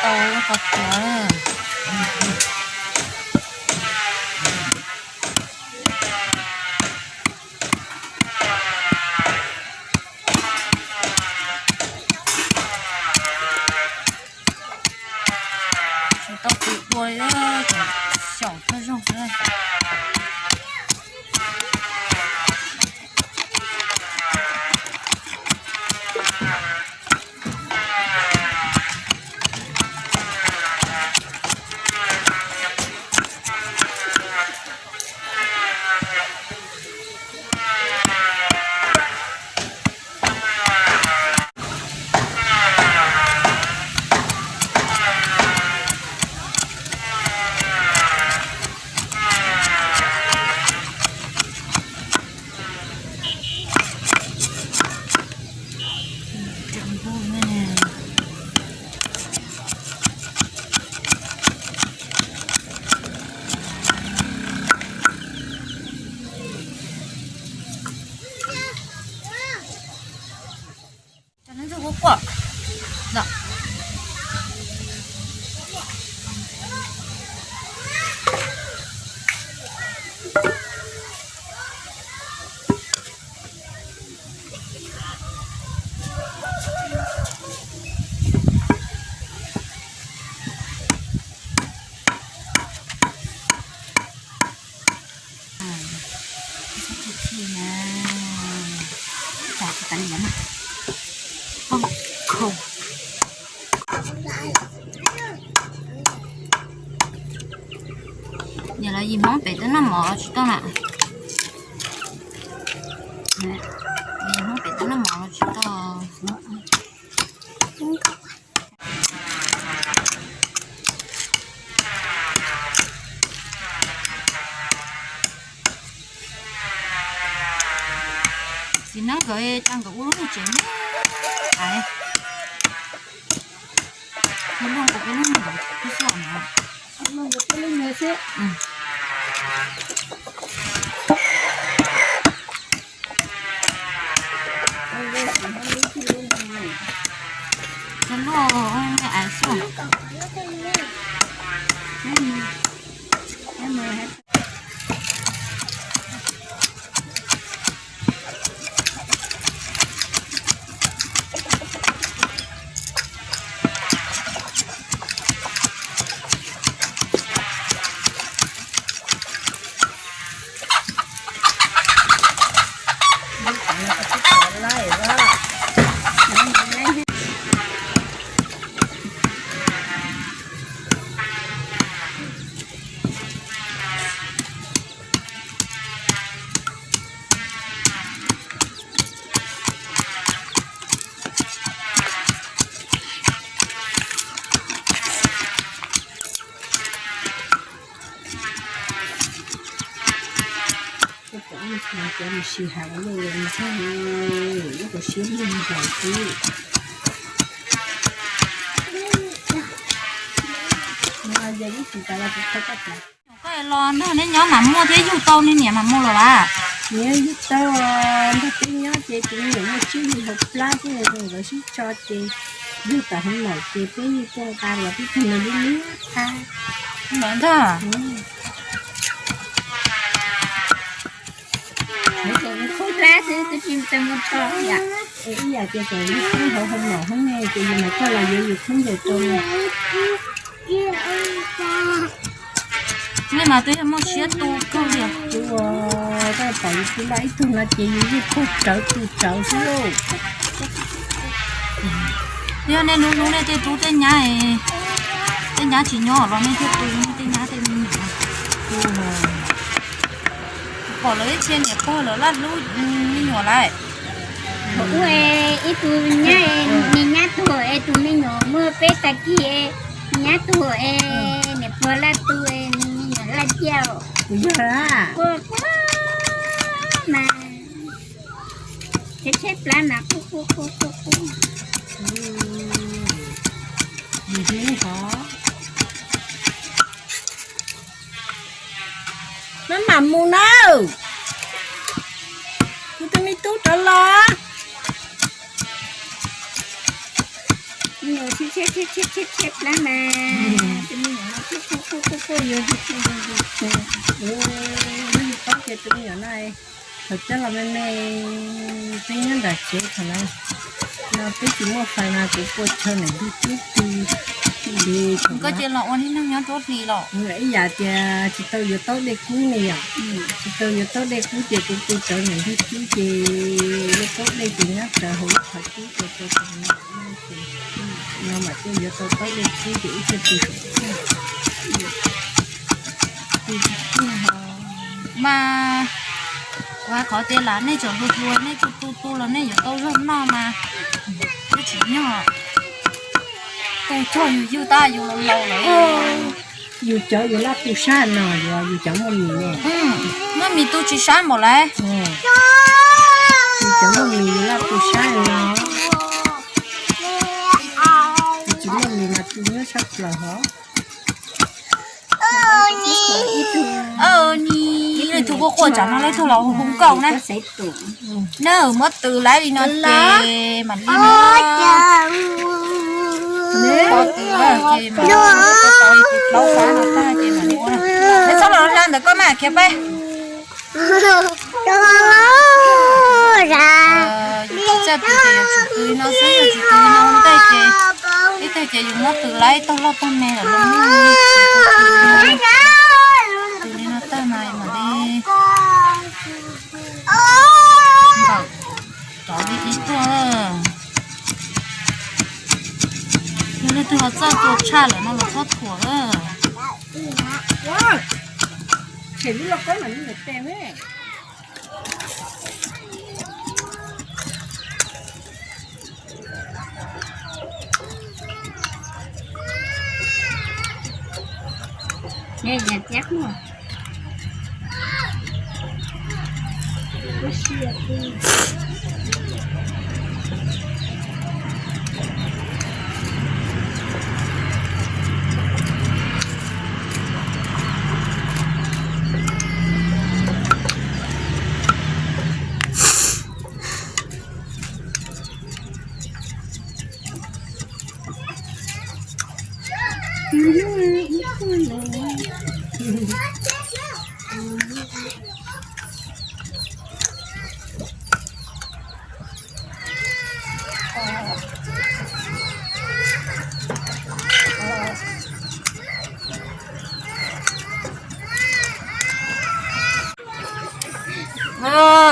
Qos qos. Tsis tau pw dua li, xyaum tag zog xwb. Niam los yim hmoob pem twb noj mov los tsis tau na. Yim hmoob pem twb noj mov los tsis tau. Txiv neeb nkawd cas nkawd ua lub niag tsev me ais. Luaj nkaus peb lub niag ntawd xwb os. Luaj me ais xwb. Cov mus sij hawm los mus txog lub kom siab lug nkaus xwb. Yog ib tsis tas los kuv qhia koj tas. Koj los nrog neb nyob mas muaj thiab yug tau, niam mas muaj los las? Niam yug tau, nrog peb nyob ces tus me nyuam muaj tsib hlis hauv plab xwb, nkawd sib tso ces yug tom hauv maum ces peb yug tuaj nqa los peb tug me lub liab qab. Lawv ntag. Khoob plab xwb twb tsis tau muaj tso yom. Ib yam tias kom yus khoob hauv hauv maum hoob ne ces yus mam coj los yuav yus khoob ncaws rau. Nej mas twb yog muaj siab tu kawg li. Tus uas koj pom yus tu loj ib tug no ces yus yeej puag rawv tu rawv xwb lauj. Yog nej hlub hlub nej tej tub tej nyab, tej nyab tsis nyob los nej thiaj tu nej tej nyab tej me nyuam. Pom lawv ib txhia niam pog lawv laj hlub me nyuam lawm. Thaum ub ib tug nyab, me nyab tuag es tus me nyuam muaj peb tag kis, nyab tuag es niam pog laj tu, me nyuam laj ciaj. Quaj quaj mas, tshaib tshaib plab mas quaj quaj quaj quaj quaj. Maj mam mus nawb, kuv tus me tub rov los. Me nyuam sib Tshiab tshiab tshiab plab mas, tus me nyuam no quaj quaj quaj quaj quaj yuav hu hu hu hu. Ub, neb hu paub tias tus me nyuam no thaum coj los me me peb nyob nram tsev thaum ntawd no peb tsis muaj fais mas kuv pua chaw ntawm ntug cub pw. Koj cia los ua niag neeg nyob nruab hlis los. Ib yam tias tsis tau yuav taub dej kub ne yom, tsis tau yuav taub dej kub ces kuv pw rawv ntawm ntug cub ces lub taub dej ces nyob rawv hauv lub qhov cub ces no mam coj yuav tau taub dej kub ces ib txhia pw saum txaj. Mas kuv hais qhov tias lam nej tseem hluas hluas nej tu tu tu los nej yuav tau zog noj mas twb tsis nyog tu cog yus ywg tab yus laus laus lawm. Yus cov yus laj tu sab no yuav yus cov muaj mis ne. Muaj mis tu tsis sab npaum lawm. Yus cov muaj mis yus laj tu sab no. Yus tsis muaj mis mas tu nyob sab plaws hov. Ni leej twg quaj quaj tsam no leej twg los hu nkauj na. Neb muab tws laiv li no ces mam li ua. Tws ces mam li ua. Tau fab no tag ces mam li ua. Neb txhob los hla ntawm koj mas khiav peb. Yus tsis txawj tws ces yus tsum tws li no xwb, yus tsis tws li no ua ntej ces ib teg ces yus muab tws laiv tag loj tag me lawm los tws li no tag mas mam li npawm rov li ib tuaj. Yog leej twg ho txawj tua tshaj lawm no los txhob thuam lawm.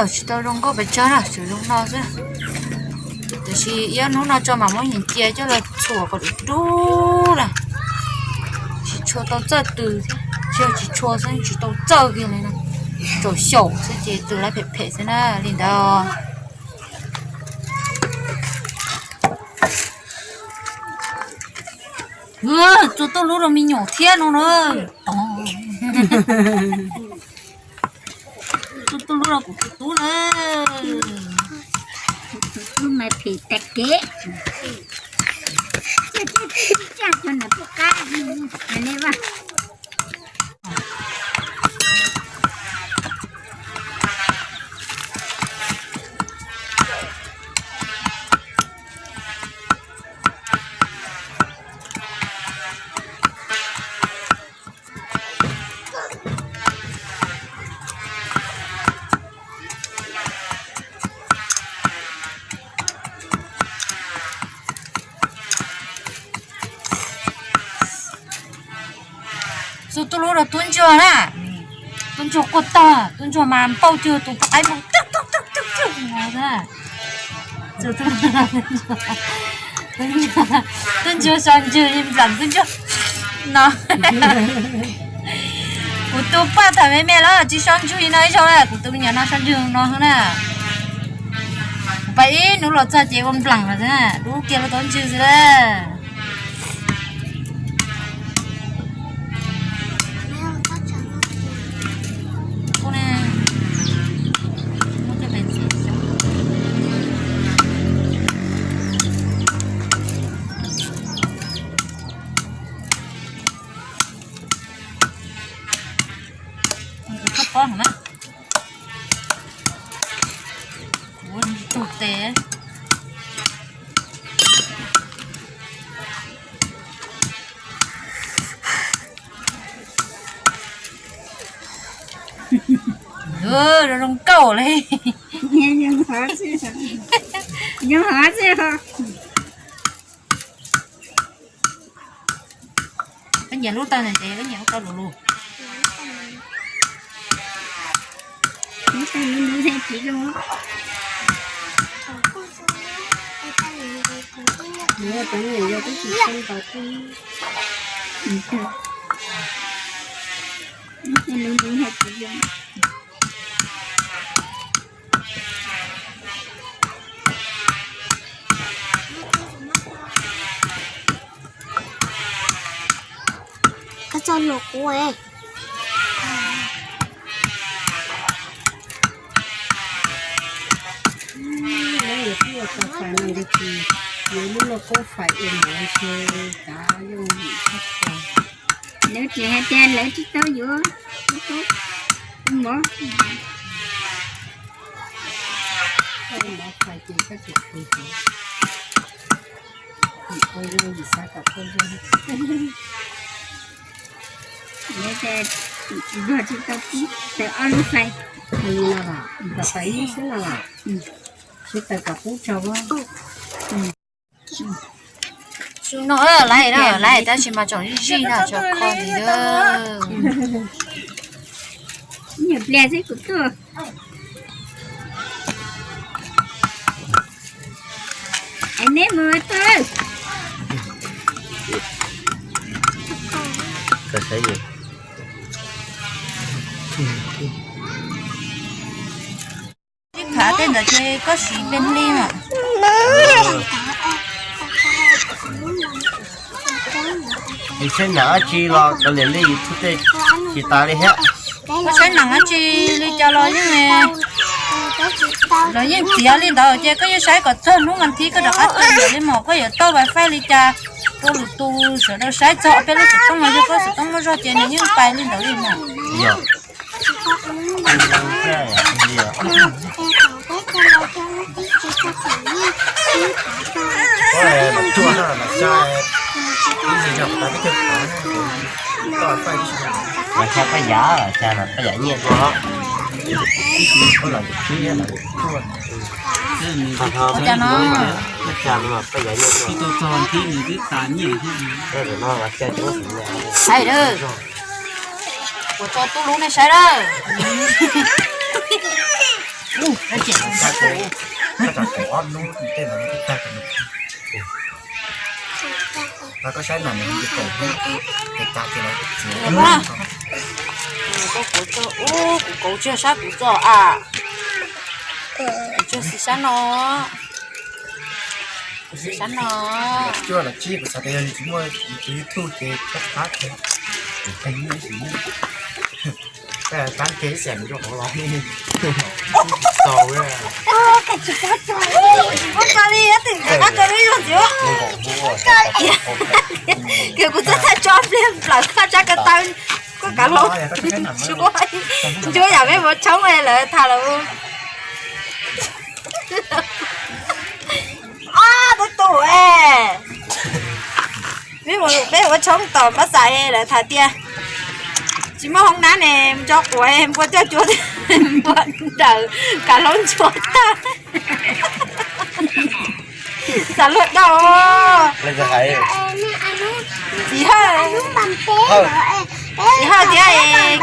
Tsis tau zoo nkauj pes tsawg na, tsuas zoo no xwb. Tiam sis ib ob hnub no tso mam muab nyias cia coj los txhuam kom dub dub na. Tsis tshua tau txawj tws thiab, tsis yog tsis tshua xwb, tsis tau txawj kiag li no. Tsaus xyaum xwb ces tws laiv phem phem xwb na, li ntawd. Txua tuj lub rau me nyuam thiab no na. Txua tuj lub rau kuv tus tub na. Lub mas phem tag kev. Coj cov ntawm pub qab, ne vaj. Txua tuj lub rau tub ntsuag na. Tub ntsuag quaj tag, tub ntsuag mas npauj cuag tus qaib mus twg twg twg twg twg no. Tub ntsuag so ntswg li nplam tub ntsuag no. Kuv tus paj tham me me los tsis so ntswg li no ib zaug na, kuv tus me nyuam no so ntswg no na. Kuv pab ib hnub los txog ces ua nplam lawm na, dub kiag lub taub ntswg xwb na. Kuv tug tes. Zoo zoo nkauj li. Nyob hov xwb. Koj nyiam lub tau ntawd ces koj nyiam lub tau lus lus. Koj txo luag kuv. Nws twb ua tau fais no nws tsis yuav lub lauj kaub fais ua mov ntshe kav yooj yim tshaj plaws. Lawv tsis hais tias lawv tsis tau yuav lub kaub ua mov. Koj ua mov fais ces koj tsis khwv heev. Yim ua zoo yim xav kom koj zoo. Nyob tsis tau pub tawm ob lub fais. Li no los kom fais ib xwb no los, sib tawm kom pub tsaug. Su no laiv laiv tab sis mas tseem zij zij na, tseem kho ntxiv. Nyuam pliag xwb kuv tuaj. Es neb mus tuaj. Ib phav tej ntawd ces koj siv npe hli mas. Saib nam dab tsi los kav liam li YouTube tej tsis tas li thiab. Koj saib nam dab tsi li cas los yeej, los yeej txiav li ntawd ces koj yeej saib kom txog hnub mas thib koj rov qab tuaj li mas koj yuav tau wifi li cas rau lwm tus sawv daws saib txog ob peb lub xov tooj los yog koj xov tooj muaj zog ces nws yeej pais li ntawd li mas. Mas xyov paj yav, xyov paj yav nyiaj dua, los tsis txog paj yav nyiaj dua. Saib dawb, kuv tso tub lub nej saib dawb. Kuv tso ub, kuv kauv tsis yog sab kuv tso a. Kuv tso xis sab no. Kuv xis sab no. Cuaj los tsib, kuv xav tias yog tsis muaj tus YouTube ces qab qab thiab. Qab ke xeem rau hauv los xaus. Tsis muaj tso li, ib tug koj tso li zoo ntxiv. Kiag kuv txoj txhais tso pliag nplawm koj tsab ko taw, koj kav hlau. Ncuab yam peb mus tshoob lawv tham lawm. Ob tug tus es, peb mus peb ua tshoob tom pab xav lawv tham tias tsis muaj hoob nab ne, tso quav npua coj cuab npua nrawm kav hlau nchuav tag. Xav luag dau. Txiv Hawj, Txiv Hawj thiab Kim.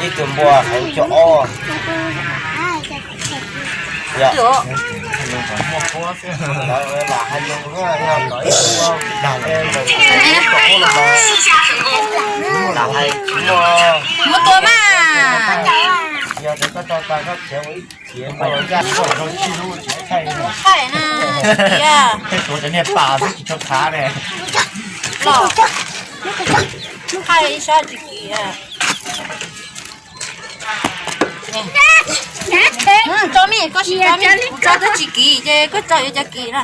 Ib tug npua heev cov ob. Muab tua mas. Thaij na, los thaij ib sab tsis kim. Tso me, koj sim tso me, kuv tso twb tsis kim ces koj tso yuav cov kim na.